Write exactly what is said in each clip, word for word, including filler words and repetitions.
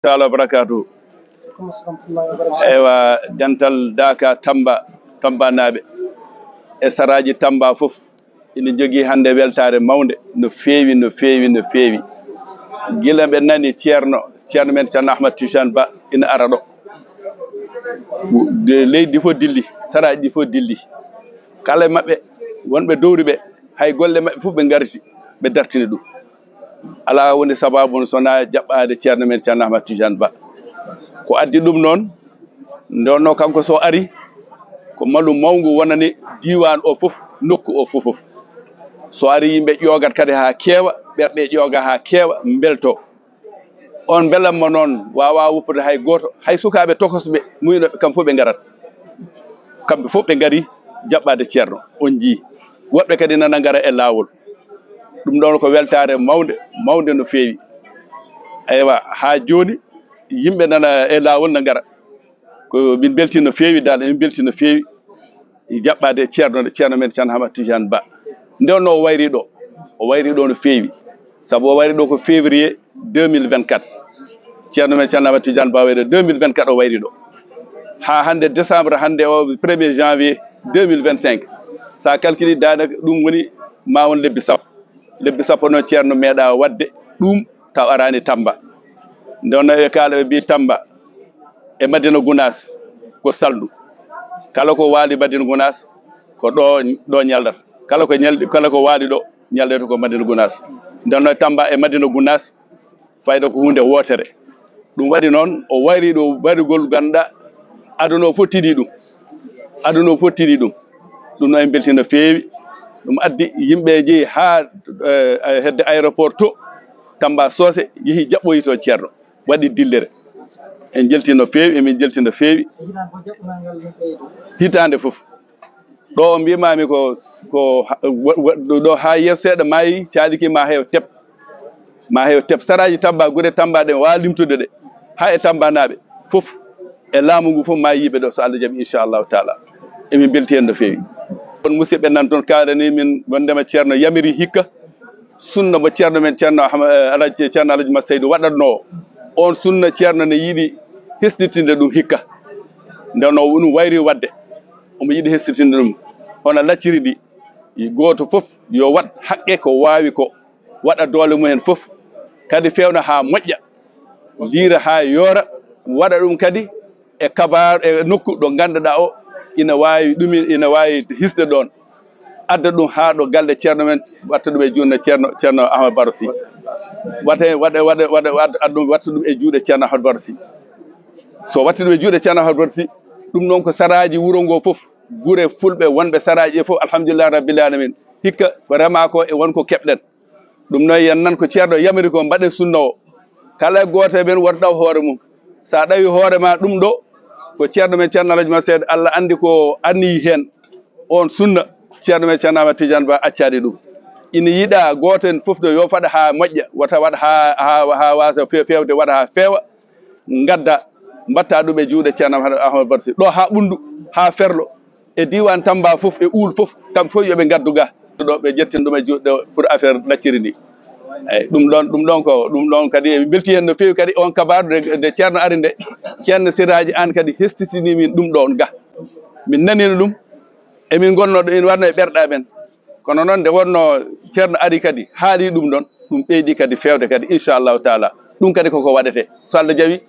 Taala wa barakaatu. Eywa, dental Daaka Tamba, Tambanaaɓe e saraaji Tamba fof ina jogii hannde weltaare mawnde no feewi, no feewi, no feewi. Gila ɓe nani Ceerno, Ceerno men Ceerno Ahmad Tijaan Ba ina ara ɗo. De leydi fof dilli, saraaji ɗi fof dilli. Kala e maɓɓe, wonɓe dowri ɓe, hay golle maɓɓe fof ɓe ngarti, ɓe dartini ɗum. Alaa woni sababu on so wonaa jaɓɓaade Ceerno men Ceerno Ahmad Tijaan Ba. Ko addi ɗum noon, nde wonnoo kanko so ari, ko malu mawngu wonani diiwaan o fof, nokku o fof fof. So ari yimɓe ƴoogat kadi haa keewa, ɓerɗe ƴooga haa keewa, mbeltoo. On mbelamma noon waawaa woppude hay gooto, hay sukaaɓe tokosɓe muyno kam fof ɓe ngarat. Kamɓe fof ɓe ngari jaɓɓaade Ceerno, on njii. Woɗɓe kadi nana ngara e laawol. Ɗum ɗoon ko weltaare mawnde, mawnde no feewi. Eywa, haa jooni yimɓe nana e laawol na ngara. Ko min mbeltii no feewi dal, emin mbeltii no feewi. E jaɓɓaade Ceerno, Ceerno men Ceerno Hamad Tijaan Ba. Nde wonnoo o wayri ɗo, o wayri ɗo no feewi. Sabu o wayri ɗo ko février deux mille vingt-quatre. Ceerno men Ceerno Hamad Tijaan Ba wayri ɗo deux mille vingt-quatre o wayri ɗo. Haa hannde décembre, hannde o premier janvier deux mille vingt-cinq. So a calculi daanaka ɗum woni ma won lebbi sappo. Lebbi sappo noon Ceerno meeɗa waɗde ɗum taw araani Tamba. Nde wonnoo ɓe kaala ɓe mbii Tamba e Madina Gunaas ko salndu. Kala ko waali Madina Gunaas ko ɗo, ɗo ñaldata. Kala ko ñalɗi, kala ko waali ɗo ñaldata ko Madina Gunaas. Nde wonnoo Tamba e Madina Gunaas fayda ko huunde wootere. Ɗum waɗi noon o wayri ɗo wayrugol ganduɗa aduna o fof tiiɗi ɗum. Aduna o fof tiiɗi ɗum. Ɗum noon en mbeltii no feewi. Ɗum addi yimɓe jeeyi haa, eh, hedde aéroport to Tamba Socé, yehi jaɓɓoyi toon Ceerno. Waɗi dillere. En njeltii no feewi, emin njeltii no feewi. Hitaande fof. Ɗo o mbiimaami ko, ko ha-, wa-, wa-, ɗo haa yeeso seeɗa maayi, caaliki ma heew tep. Ma heew tep. Saraaji Tamba, gure Tamba ɗen, waawa limtude ɗe. Haa e Tambanaaɓe fof, e laamu ngu fof, ma yiiɓe ɗo, so Allah jaɓi, inchallahu taala. Emin mbelti heen no feewi. On musidɓe nan toon, kaalani min wondema Ceerno yamiri hikka sunna mo Ceerno men, Ceerno Ahma-, eh, Alhaji, Ceerno Alhaji Mat Seydu waɗatnoo. On sunna Ceerno ne yiɗi hesɗitinde ɗum hikka. Nde wonnoo ɗum wayri waɗde, omo yiɗi hesɗitinde ɗum. Hono lacciri ndi, gooto fof yo waɗ haqqe ko waawi ko, waɗa doole mum heen fof, kadi feewna haa moƴƴa, liira haa yoora, waɗa ɗum kadi e kabaar, e nokku ɗo ngannduɗaa o ina waawi ɗum, ina waawi hisde ɗoon. Adda ɗum haa ɗo galle Ceerno men, watta ɗum e juutngo Ceerno, Ceerno Ahmad Baro Sy. Waɗa, waɗa, waɗa, waɗa, waɗa, adda ɗum, watta ɗum e juuɗe Ceerno Ahmad Baro Sy. So watti ɗum e juuɗe Ceerno Ahmad Baro Sy, ɗum noon ko saraaji wuro ngo fof, gure fulɓe wonɓe saraaji ɗe fof, alhamdulillahi rabbil alamin. Hikka ko remaa ko e won ko keɓɗen. Ɗum noon, yen nan ko Ceerno yamiri ko, mbaɗen sunna o. Kala gooto e men woto ɗaw hoore mum. So a ɗawi hoore ma ɗum ɗo, ko Ceerno men Ceerno Alhaji Mat Seydi, Allah anndi ko anniyi heen. On sunna, Ceerno men Ceerno Ahmad Tidiane Ba accaani ɗum. Ina yiɗaa gooto en fof ɗo yo faɗa haa moƴƴa, wota waɗa haa, haa, haa waasa fe-, feewde, waɗa haa feewa, ngadda, mbatta ɗum e juuɗe Ceerno Ahmad, Ahmad Baro Sy. Ɗo haa Ɓunndu, haa Ferlo, e diiwaan Tamba fof, e Uul fof, kamɓe fof yo ɓe ngaddu ga. Ɗo ɓe ƴettin ɗum e juuɗe pour affaire lacciri ndi. Eeyi, ɗum ɗoon, ɗum ɗoon ko, ɗum ɗoon kadi emin mbelti heen no feewi kadi. On kabaaru nde, nde Ceerno ari nde, Ceerno Siraaji Aan kadi hesɗitini min ɗum ɗoon ga. Min naniino ɗum, emin ngonnoo ɗo, ina waɗnoo e ɓerɗe amen. Kono noon, nde wonnoo Ceerno ari kadi, haali ɗum ɗoon, ɗum ɓeydi kadi feewde kadi, inchallahu taala. Ɗum kadi koko waɗetee. So Allah jaɓi,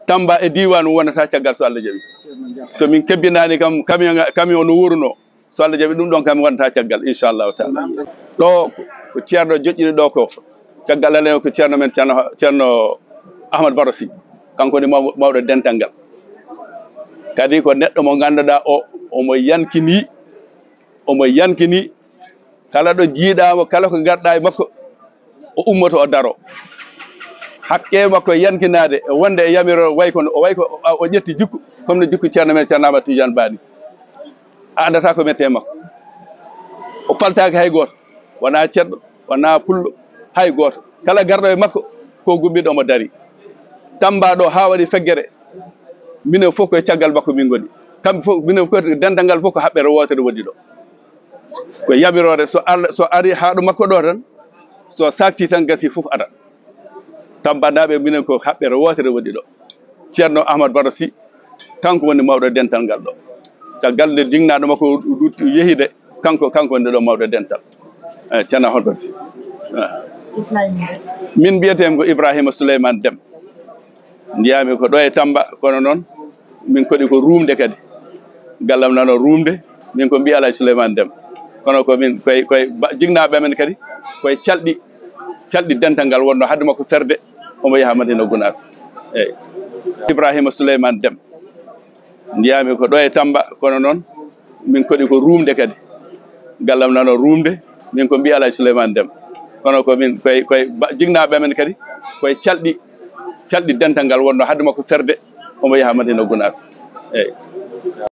Tamba e diiwaan wonata caggal, so Allah jaɓi. So min kebbinaani kam, camion, camion no wuurnoo, so Allah jaɓi, ɗum ɗoon kam wonata caggal, inchallahu taala. Ɗo ko Ceerno joƴƴini ɗo ko, caggal Allah ko Ceerno men, Ceerno, Ceerno Ahmad Baro Sy. Kanko woni maw-, mawɗo dental ngal. Kadi ko neɗɗo mo ngannduɗaa o, omo yankini, omo yankini. Kala ɗo jiiɗaa mo, kala ko ngarɗaa e makko, o ummoto, o daro. Hakke makko e yankinaade, e wonde e yamiro, way kono, o way ko, o, o ƴetti jikku, comme no jikku Ceerno men Ceerno Ahmad Tidiane Ba ni. A anndata ko mette e makko. O faltaaki hay gooto, wonaa ceɗɗo, wonaa pullo, hay gooto. Kala garɗo e makko, ko gummiɗo omo dari. Tamba ɗo haa waɗi feggere, minen fof ko e caggal makko min ngoni. Kamɓe fof, minen fof, dental ngal fof ko haɓɓere wootere woni ɗo. Ko yamiroore, so Allah, so ari haa ɗo makko ɗo tan, so saakti tan gasi fof ara. Tambanaaɓe, minen ko haɓɓere wootere woni ɗo. Ceerno Ahmad Baro Sy, kanko woni mawɗo dental ngal ɗo. Caggal nde jinnaɗo makko yehi de, kanko, kanko woni ɗo mawɗo dental. Eh, Ceerno Ahmad Baro Sy. Eh. Min mbiyetee ko Ibrahima Souleymane Dem. Njiyaami ko ɗo e Tamba, kono noon min koɗi ko ruumde kadi. Gallam nano ruumde, min ko mbiy Alhaji Souleymane Dem. Kono ko min koye, koye ba-, jinnaaɓe amen kadi, koye calɗi, calɗi dental ngal wonno haade makko ferde, omo yaha Madina Gunaas. Eyi. Ibrahima Souleymane Dem. Njiyaami ko ɗo e Tamba, kono noon min koɗi ko ruumde kadi. Gallam nano ruumde, min ko mbiy Alhaji Souleymane Dem. Kono ko min koye, koye ba-, jinnaaɓe amen kadi, koye calɗi, calɗi dental ngal wonno haade makko ferde, omo yaha Madina Gunaas. Eyi.